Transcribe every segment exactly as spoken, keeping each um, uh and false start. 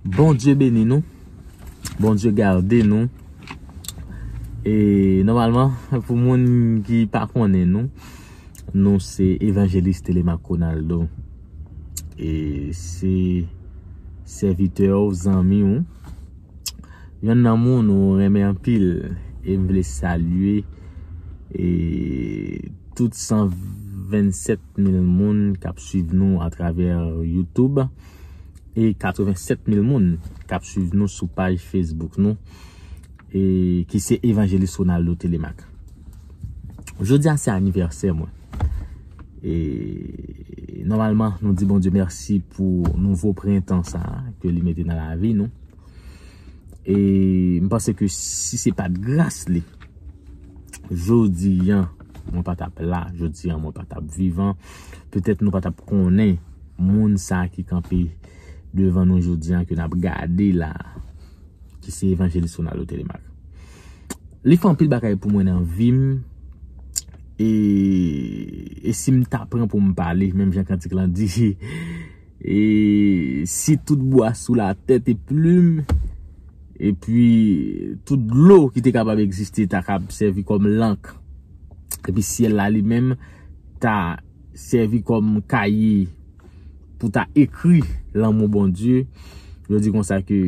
Bondye beni nou. Bondye gade nou. E nòmalman, pou moun ki pa konnen nou, nou se Evanjelis Telemaque Ronaldo. E se sèvitè w, zanmi w. Yonn nan moun ou renmen anpil. E m vle salye e tout san vennsèt mil moun k ap swiv nou atravè YouTube e katrevennsèt mil moun k ap swiv nou sou paj Facebook nou, e ki se Evanjelis Ronaldo Telemaque. Jodi a se anivèsè mwen. E nòmalman, nou di Bondye mèsi pou nouvo prentan sa a ke li mete nan lavi nou. E m panse ke si se pa t gras li, jodi a, mwen pa t ap la, jodi a, mwen pa t ap vivan. Petèt nou pa t ap konnen moun sa a ki kanpe devan nou jodi a, ke n ap gade la, ki se Evanjelis Ronaldo Telemaque. Li fè anpil bagay pou mwen nan vi m. E, e si m ta pran pou m pale, menm jan kantik lan di, e si tout bwa sou latè te plim, epi tout dlo ki te kapab egziste ta kab sèvi kòm lank, epi syèl la li menm ta sèvi kòm kaye pou ta ekri lanmou Bondye, yo di konsa ke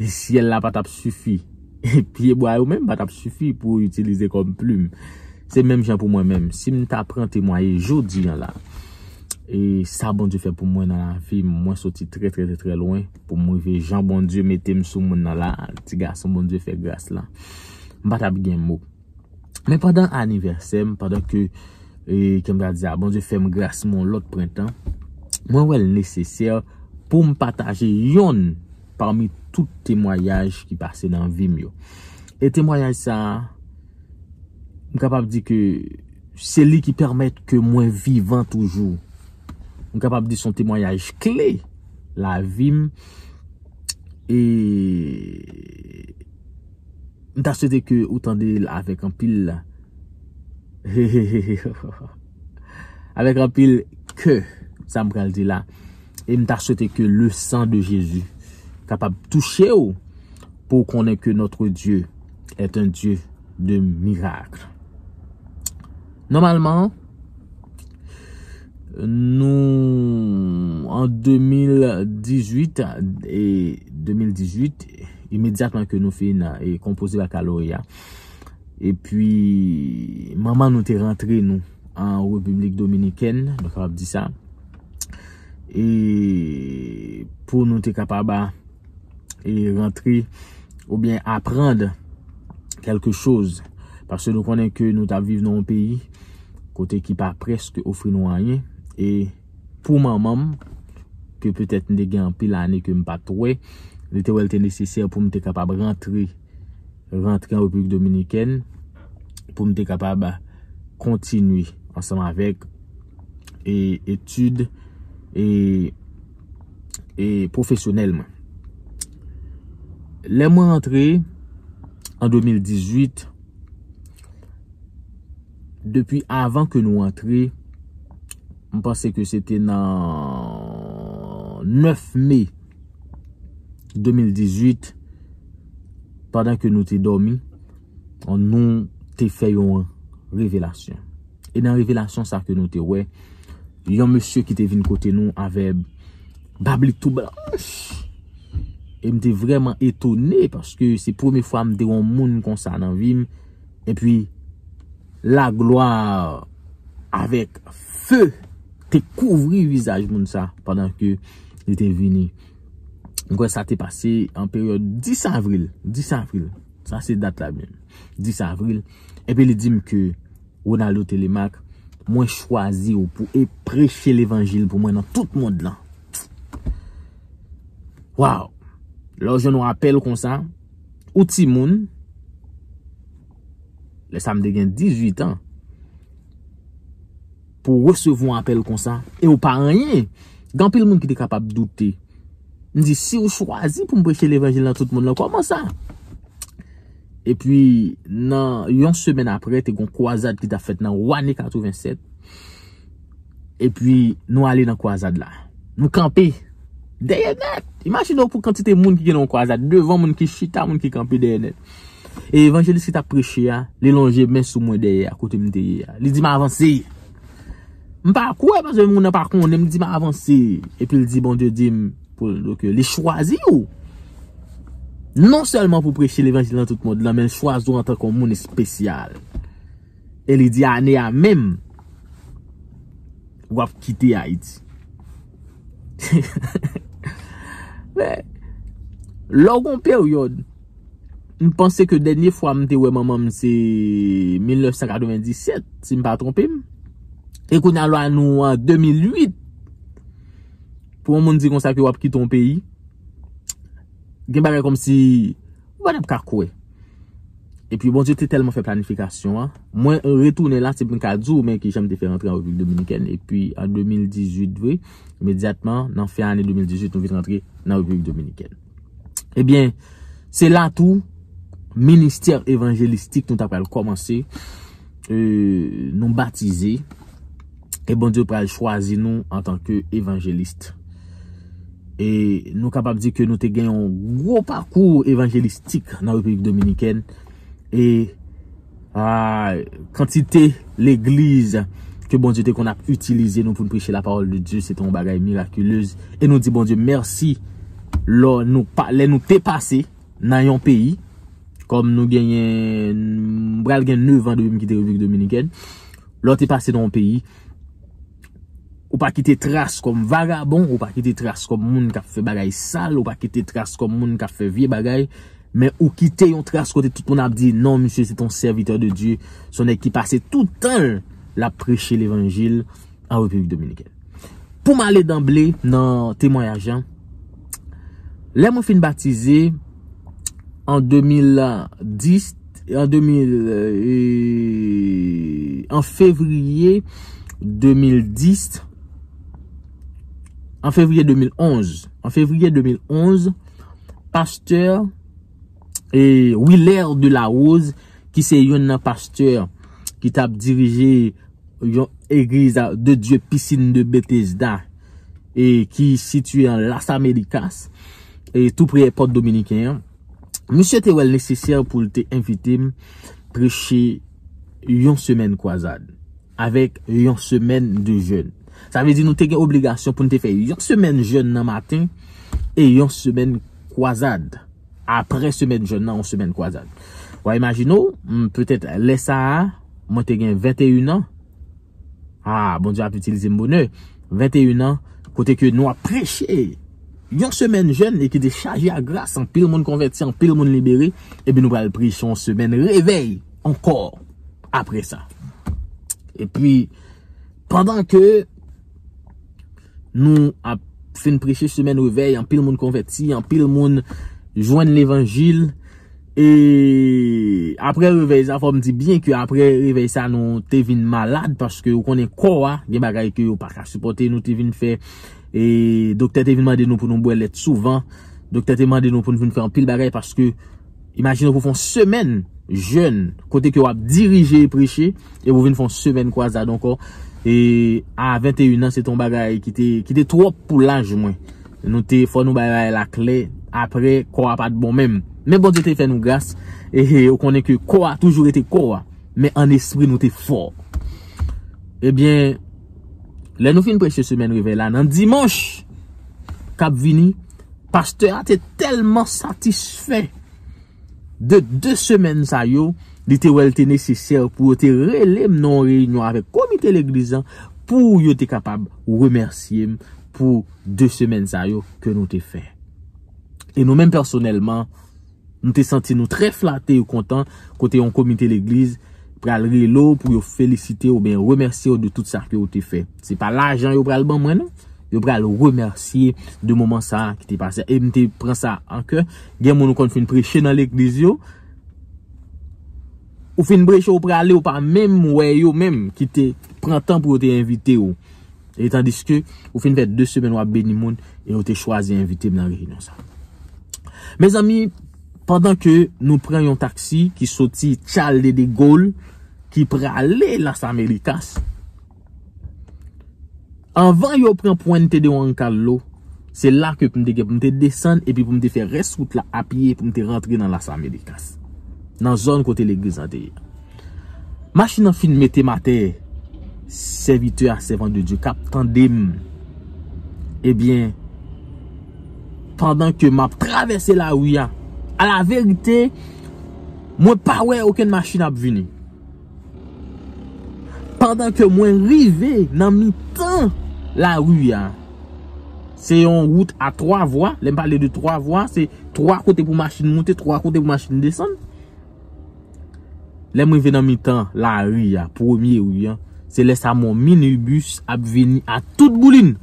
syèl la pa t ap sifi. E pyebwa yo menm pa t ap sifi pou yo itilize kòm plim. Se menm jan pou mwen menm. Si m ta pran temwaye jodi a la, e sa Bondye fè pou mwen nan lavi m, mwen soti trè, trè, trè, trè lwen pou m rive jan Bondye mete m sou moun nan la, ti gason Bondye fè gras la. M pa t ap gen mo. Men pandan anivèsè m, pandan ke, e, ke m ta di a, Bondye fè m gras m yon lòt prentan, mwen wè l nesesè pou m pataje yonn pami tout temwayaj ki pase nan vi m yo. E temwayaj sa a, m kapab di ke se li ki pèmèt ke mwen vivan toujou. M kapab di se yon temwayaj kle lavi m. E m ta swete ke ou tande l avèk anpil, avèk anpil kè, sa m pral di la. E m ta swete ke le sang de Jésus kapab touche w pou w konnen ke notre Dieu est un Dieu de miracle. Nòmalman, nou, an de mil dizuit, e de mil dizuit, imedyatman ke nou fin, e, konpoze bakaloreya, epi manman nou te rantre nou an Repiblik Dominikèn, nou kapab di sa, e pou nou te kapab, e rantre oubyen aprann kèlke choz. Paske nou konnen ke nou t ap viv nan yon peyi kote ki pa prèske ofri nou anyen. E pou manman m, ke petèt m te gen anpil ane ke m pa t wè, li te wè l te nesesè pou m te kapab rantre, rantre an Repiblik Dominikèn, pou m te kapab kontinye ansanm avèk, e, etid, e, e pwofesyonèl mwen. Lè mwen rantre an de mil dizuit, depi avan ke nou antre, m panse ke se te nan nèf me de mil dizuit, pandan ke nou te dòmi, nou te fè yon revelasyon. E nan revelasyon sa ke nou te wè, yon mesye ki te vin kote nou avè bab li tou blanch. E m te vrèman etone paske se premye fwa m te wè yon moun konsa nan vi m. Epi, laglwa avèk fe te kouvri vizaj moun sa pandan ke li te vini. M kwè sa te pase an peryòd dis avril. Dis avril. Sa se dat la menm. Dis avril. Epi li di m ke Ronaldo Telemaque, mwen chwazi w pou e preche levanjil pou mwen nan tout mond lan. Waw! Lè w jwenn yon apèl konsa, ou timoun, lè sa m te gen dizuit an, pou w resevwa yon apèl konsa, e w pa anyen. Gen anpil moun ki te kapab doute. M di, si w chwazi pou m preche levanjil nan tout mond lan, kòman sa? Epi, nan yon semèn apre, te gen yon kwazad ki t ap fèt nan Wane katrevennsèt. Epi, nou ale nan kwazad la. Nou kanpe. Dèyè nèt. Imajine w pou kantite moun ki gen nan yon kwazad, devan, moun ki chita, moun ki kanpe dèyè nèt. E evanjelis ki t ap preche a, li lonje men sou mwen dèyè a, kote m te ye a. Li di m avanse. M pa kwè, paske moun nan pa konnen, m di m avanse. Epi l di Bondye di m pou l, donk, li chwazi w. Non sèlman pou preche levanjil nan tout mond lan, men l chwazi w antanke yon moun espesyal. E li di ane a menm, w ap kite Ayiti. Men, lè w gon peryòd, m panse ke dènye fwa m te wè manman m se mil nèf san katrevenndisèt, si m pa twonpe m. E kounye a la nou an de mil uit. Pou yon moun di konsa ke w ap kite yon peyi, gen bagay kòmsi ou pa t ap ka kwè. Epi Bondye te tèlman fè planifikasyon an. Mwen retounen la, se pou m ka di w, men ki jan m te fè rantre an Repiblik Dominikèn. Epi an de mil dizuit, vre, imedyatman, nan fen ane de mil dizuit, nou vin rantre nan Repiblik Dominikèn. Ebyen, se la tou, ministè evanjelistik nou ta pral kòmanse, e, nou batize, e Bondye pral chwazi nou antanke evanjelis. E nou kapab di ke nou te gen yon gwo pakou evanjelistik nan Repiblik Dominikèn. E, a, kantite legliz ke Bondye te konn ap itilize nou pou n preche lapawòl de Dye, se te yon bagay mirakilez. E nou di Bondye mèsi lè nou pa, lè nou te pase nan yon peyi, kòm nou genyen, m pral gen nèf an depi m kite Repiblik Dominikèn. Lè w te pase nan yon peyi, ou pa kite tras kòm vagabon, ou pa kite tras kòm moun k ap fè bagay sal, ou pa kite tras kòm moun k ap fè vye bagay, men ou kite yon tras kote tout moun ap di, "Non, misye se t on sèvitè de Dye, se yon nèg ki pase tout tan l, l ap preche levanjil an Repiblik Dominikèn." Pou m ale danble nan temwayaj lan, lè mwen fin batize an de mil dis, an de mil, e, an fevriye de mil dis, an fevriye de mil onz, an fevriye de mil onz, pastè, e, Wiler de la Rose, ki se youn nan pastè ki t ap dirije yon egliz de Dye Piscine de Bethesda, e ki sitiye an Las Américas, e tou pre èpòt dominiken an. Misye te wè l nesesè pou l te envite m preche yon semèn kwazad, avèk yon semèn de jèn. Sa vle di nou te gen obligasyon pou n te fè yon semèn jèn nan maten e yon semèn kwazad. Apre semèn jèn nan, yon semèn kwazad. W a imajine w, m, petèt lè sa a, mwen te gen venteyen an. A, Bondye ap itilize m bonè. Venteyen an, kote ke nou ap preche yon semèn jèn e ki te chaje a gras, anpil moun konvèti, anpil moun libere, epi nou pral preche yon semèn revèy ankò apre sa. Epi, pandan ke nou ap fin preche semèn revèy, anpil moun konvèti, anpil moun jwenn levanjil. E apre revèy sa, fò m di byen ke apre revèy sa, nou te vin malad, paske ou konnen kò a, gen bagay ke yo pa ka sipòte, nou te vin fè, e doktè te vin mande nou pou nou bwè lèt souvan, doktè te mande nou pou nou vin fè anpil bagay, paske imajine w pou fè yon semèn jèn, kote ke w ap dirije e preche, e pou vin fè yon semèn kwazad ankò. E a venteyen an, se te yon bagay ki te, ki te twòp pou laj mwen. Nou te, fò nou bay bagay la klè, apre, kò a pa t bon menm. Men Bondye te fè nou gras, e, e, ou konnen ke kò a toujou rete kò a, men an espri nou te fò. Ebyen, lè nou fin preche semèn revèy la, nan dimanch k ap vini, pastè a te tèlman satisfè de de semèn sa yo, li te wè l te nesesè pou yo te rele m nan yon reyinyon avèk komite legliz lan pou yo te kapab remèsye m pou de semèn sa yo ke nou te fè. E nou menm pèsonèlman, nou te santi nou trè flate e kontan kote yon komite legliz pral rele w pou yo felisite w oubyen remèsye w de tout sa ke w te fè. Se pa lajan yo pral ban mwen, non. Yo pral remèsye de moman sa a ki te pase. E m te pran sa an kè. Gen moun ou konn fin preche nan legliz yo. Ou fin preche, ou prale, ou pa menm wè yo menm ki te pran tan pou yo te envite w. E tandiske ou fin fè de semèn w ap beni moun e yo te chwazi envite m nan reyinyon sa. Mezanmi, pandan ke nou pran yon taksi ki soti Charles de Gaulle, ki prale Las Américas, anvan yo pran Puente de Juan Carlos, Se la ke pou m te gen pou m te desann epi pou m te fè rès wout la a pye pou m te rantre nan Las Américas, nan zòn kote legliz lan te ye. Machin nan fin mete m atè, sèvitè a, sèvant de Dye k ap tande m. Ebyen, pandan ke m ap travèse lari a, a la verite, mwen pa wè okenn machin ap vini. Pandan ke mwen rive nan mitan lari a, se yon wout a twa vwa. Lè m pale de twa vwa, se twa kote pou machin monte, twa kote pou machin desann. Lè m rive nan mitan lari a, premye ri an, se lè sa m wè yon minibis ap vini a tout boulin.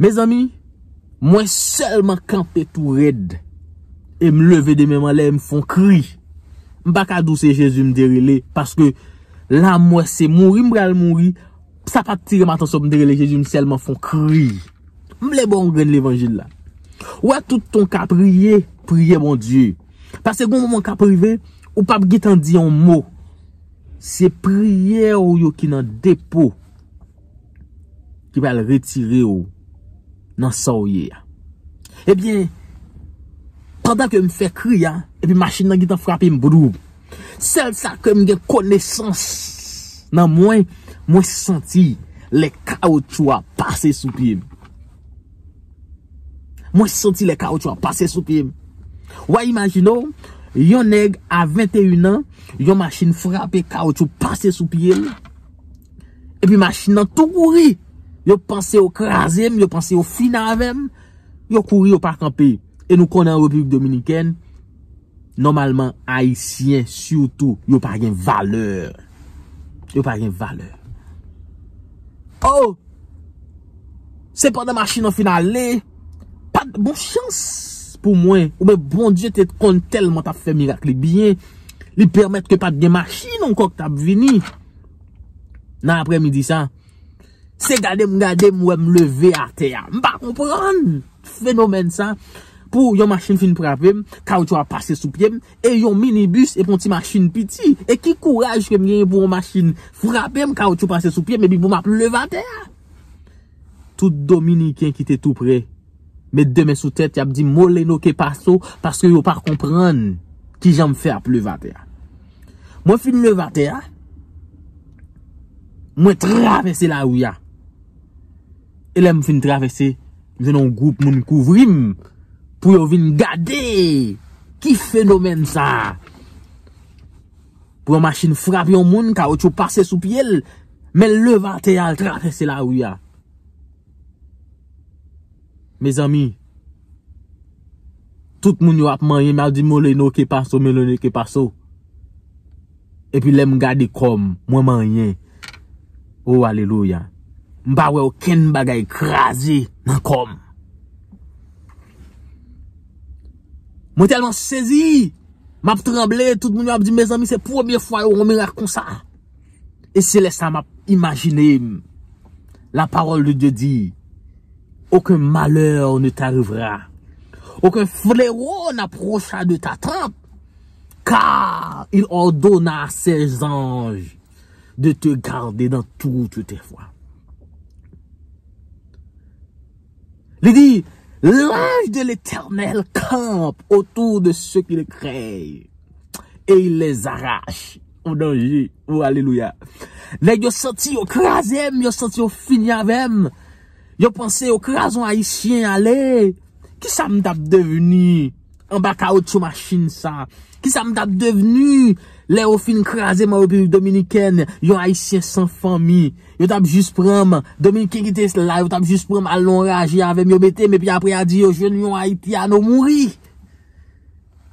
Mezanmi, mwen sèlman kanpe tou rèd. E m leve de men m anlè, m fè yon kri. M pa ka di w se Jezi m te rele, paske la m wè se mouri m pral mouri. Sa pa t tire m atansyon pou m te rele Jezi, m sèlman fè yon kri. M vle ba w yon grenn levanjil la. Ou wè tout tan w ka priye, priye Bondye. Paske gen yon moman k ap rive, ou p ap gentan di yon mo. Se priyè w yo ki nan depo ki pral retire w nan sa w ye a. Ebyen, pandan ke m fè kri a, epi machin nan gentan frape m, boudou. Sèl sa ke m gen konesans nan mwen, mwen santi lè kawotchou a pase sou pye m. Mwen santi lè kawotchou a pase sou pye m. W a imajine w, yon nèg a venteyen an, yon machin frape kawotchou pase sou pye l. Epi machin nan tou kouri. Yo panse yo kraze m, yo panse yo fin avè m. Yo kouri, yo pa kanpe. E nou konnen an Repiblik Dominikèn, nòmalman, Ayisyen sitou, yo pa gen valè. Yo pa gen valè. Oh! Se pandan machin nan fin ale, pa t bon chans pou mwen. Oubyen Bondye te konn tèlman t ap fè mirak li byen, li pèmèt ke pa t gen machin ankò k t ap vini nan aprèmidi sa. Se gade m gade m wè m leve atè a. M pa konprann fenomèn sa. Pou yon machin fin frape m, kawotchou a pase sou pye m, e yon minibis epi yon ti machin piti. E ki kouraj ke m genyen pou yon machin frape m, kawotchou pase sou pye m, epi pou m ap leve atè a. Tout Dominiken ki te tou prè met de men sou tèt, y ap di Moleno que pasó, paske yo pa konprann kijan m fè ap leve atè a. Mwen fin leve atè a, mwen travèse lari a. E lè m fin travèse, m jwenn yon gwoup moun kouvri m pou yo vin gade ki fenomèn sa a. Pou yon machin frape yon moun, kawotchou pase sou pye l, men l leve atè a, l travèse lari a. Mezanmi, tout moun yo ap manyen m, y ap di Moleno que pasó, Moleno que pasó. Epi lè m gade kò m, mwen manyen. O alelouya. M pa wè okenn bagay kraze nan kò m. Mwen tèlman sezi, m ap tranble, tout moun yo ap di, mezanmi, se premye fwa yo wè yon mirak konsa. E se lè sa m ap imajine m. La parole de Dieu dit, aucun malheur ne t'arrivera. Aucun fléau n'approcha de ta tente, car il ordonna à ses anges de te garder dans toutes tes voies. Li di, l'ange de l'Éternel campe autour de ceux qui le craignent et il les arrache au danger. O alelouya. Nèg yo santi yo kraze m, yo santi yo fini avè m. Yo panse yo kraze yon Ayisyen ale. Kisa m t ap devni anba kawotchou machin sa? Kisa m t ap devni lè yo fin kraze m an Repiblik Dominikèn, yon Ayisyen san fanmi? Yo t ap jis pran m, Dominiken ki te la, yo t ap jis pran m al nan yon raje avè m, yo mete m, epi apre a di yo jwenn yon Ayiti a nou mouri.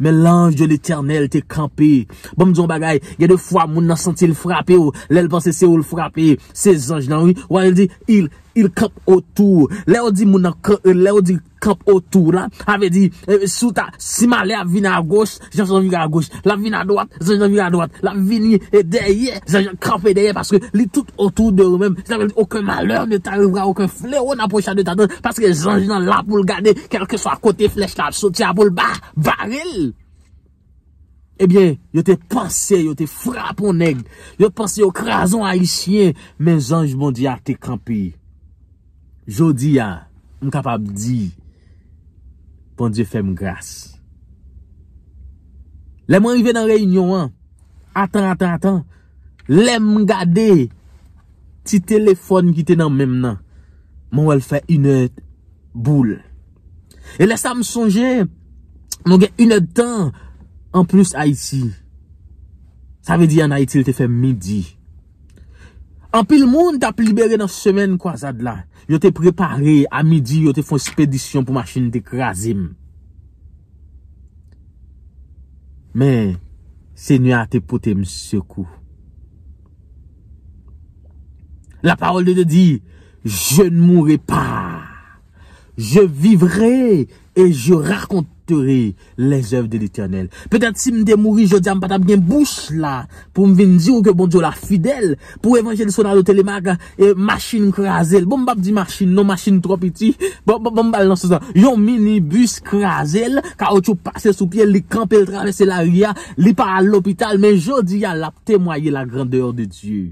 Men l'ange de l'Éternel te kanpe. Ban m di yon bagay, gen de fwa moun nan santi l frape w, lè l panse se ou l frape, se zanj lan wi. Wè l di, il, il campe autour. Lè yo di moun nan, lè yo di campe autour la, sa vle di, eh, si w ta, si malè ap vini a goch, zanj lan vire a goch, l ap vini a dwat, zanj lan vire a dwat, l ap vini, eh, dèyè, zanj lan kanpe dèyè, paske li tout autour de ou menm. Sa vle di, aucun malheur ne t'arrivera, aucun fléau n'approcha de ta tente, paske zanj lan la pou l gade, kèlkeswa kote flèch la ap soti a pou l ba, bare l. Ebyen, yo te panse, yo te frape yon nèg, yo panse yo kraze yon Ayisyen, men zanj Bondye a te kanpe. Jodi a, m kapab di, Bondye fè m gras. Lè mwen rive nan reyinyon an, atan, atan, atan, lè m gade ti telefòn ki te nan men m nan, mwen wè l fè inè boul. E lè sa m sonje, nou gen inèdtan anplis Ayiti. Sa vle di ann Ayiti, l te fè midi. Anpil moun t ap libere nan semèn kwazad la. Yo te prepare, a midi, yo te fè yon espedisyon pou machin te kraze m. Men, Senyè a te pote m sekou. La parole de Dieu dit, je ne mourrai pas. Je vivrai et je raconterai les œuvres de l'Éternel. Petèt si m te mouri jodi a, m pa t ap gen bouch la pou m vin di w ke Bondye w la fidèl. Pou evanjelis Ronaldo Telemaque, e, machin kraze l. Bon, m p ap di machin, non, machin twò piti. Bon, bon, bon, m ba l nan sans lan. Yon minibis kraze l, kawoutchou pase sou pye l, li kanpe, l travèse lari a, li pa al lopital, men jodi a, l ap temwaye la grandeur de Dieu.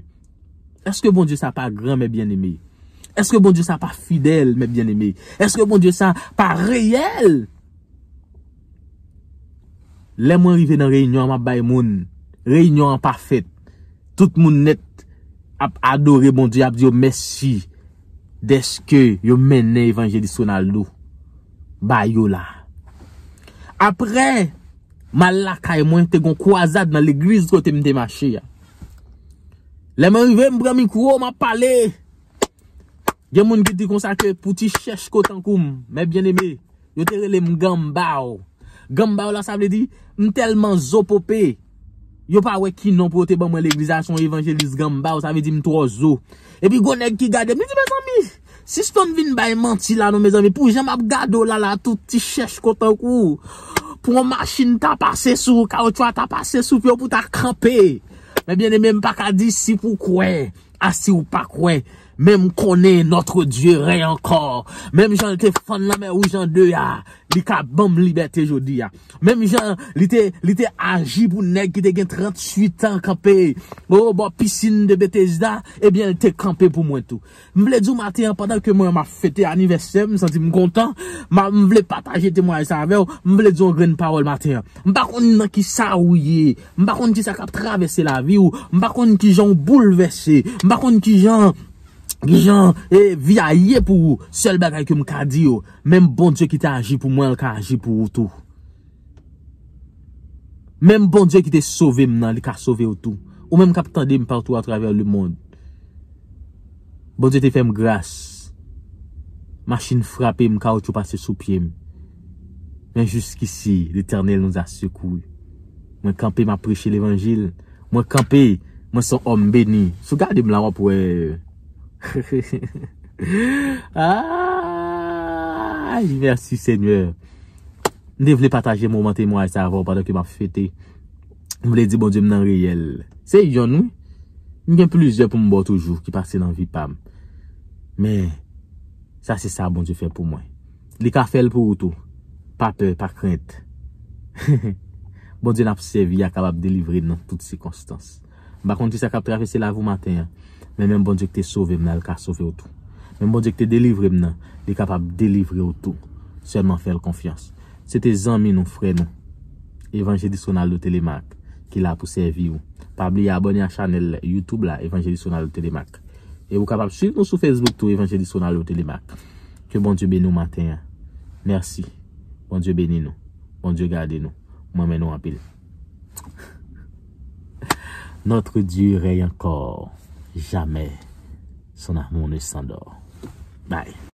Èske Bondye sa pa gran, mes bien-aimés? Èske Bondye sa pa fidèl, mes bien-aimés? Èske Bondye sa pa reyèl? Lè mwen rive nan reyinyon an, m ap bay moun. Reyinyon an pa fèt. Tout moun nèt ap adore Bondye, ap di yo mèsi dèske yo mennen evanjelis Ronaldo ba yo la. Apre, m al lakay mwen, te gon kwazad nan legliz kote m te mache a. Lè mwen rive, m pran mikwo, m ap pale. Gen moun ki di konsa ke pou ti chèch ko tankou m, mes bien-aimés, yo te rele m Ganbaw. Ganbaw la, sa vle di, m tèlman zo pope. Yo pa wè ki non pou yo te ban mwen legliz la, se yon evanjelis Ganbaw, sa vle di m twò zo. Epi gon nèg ki gade m, li di, mezanmi, sispann vin bay manti la non, mezanmi, pou jan m ap gade w la, la, tout ti chèch ko tankou w. Pou yon machin ta pase sou ou, kawoutchou a ta pase sou pye w pou ta kanpe. Men bien-aimé, m pa ka di si pou kwè, a si w pa kwè. Men m konnen notre Dieu règne encore. Menm jan l te fann lanmè wouj an de a, li ka ban m libète jodi a. Menm jan li te, li te aji pou nèg ki te gen tranntuit an kanpe o bò pisin de Betesda, ebyen, l te kanpe pou mwen tou. M vle di w maten an, pandan ke mwen m ap fete anivèsè m, m santi m kontan, m a, m vle pataje temwayaj sa avè w, m vle di w yon grenn pawòl maten an. M pa konn nan kisa ou ye, m pa konn kisa k ap travèse lavi w, m pa konn kijan w boulvèse, m pa konn kijan, kijan, e, vi a ye pou ou. Sèl bagay ke m ka di w, menm Bondye ki te aji pou mwen, l ka aji pou ou tou. Menm Bondye ki te sove m nan, li ka sove w tou. Ou menm k ap tande m patou atravè lemonn. Bondye te fè m gras. Machin frape m, kawoutchou pase sou pye m. Men jiskisi, Letènèl nous a secourus. Mwen kanpe, m ap preche levanjil. Mwen kanpe, mwen se yon òm beni. Si w gade m la, w ap wè. Ay, mèsi, Senyè. M te vle pataje moman temwayaj sa avè w pandan ke m ap fete. M vle di Bondye m nan reyèl. Se yonn, wi. M gen plizyè pou m ba w toujou ki pase nan vi pa m. Men, sa se sa Bondye fè pou mwen. Li ka fè l pou ou tou. Pa pè, pa krent. Bondye n ap sèvi a kapab delivre n nan tout sikonstans. M pa konn kisa k ap travèse lavi w maten an, men menm Bondye ki te sove m nan, l ka sove w tou. Menm Bondye ki te delivre m nan, li kapab delivre w tou. Sèlman fè l konfyans. Se te zanmi nou, frè nou, Evanjelis Ronaldo Telemaque, ki la pou sèvi w. Pa bliye abòne a chanèl YouTube la, Evanjelis Ronaldo Telemaque. E ou kapab swiv nou sou Facebook tou, Evanjelis Ronaldo Telemaque. Ke Bondye beni w maten an. Mèsi. Bondye beni nou. Bondye gade nou. Mwen renmen nou anpil. Notre Dieu règne encore. Jamais son amour ne s'endort. Bye.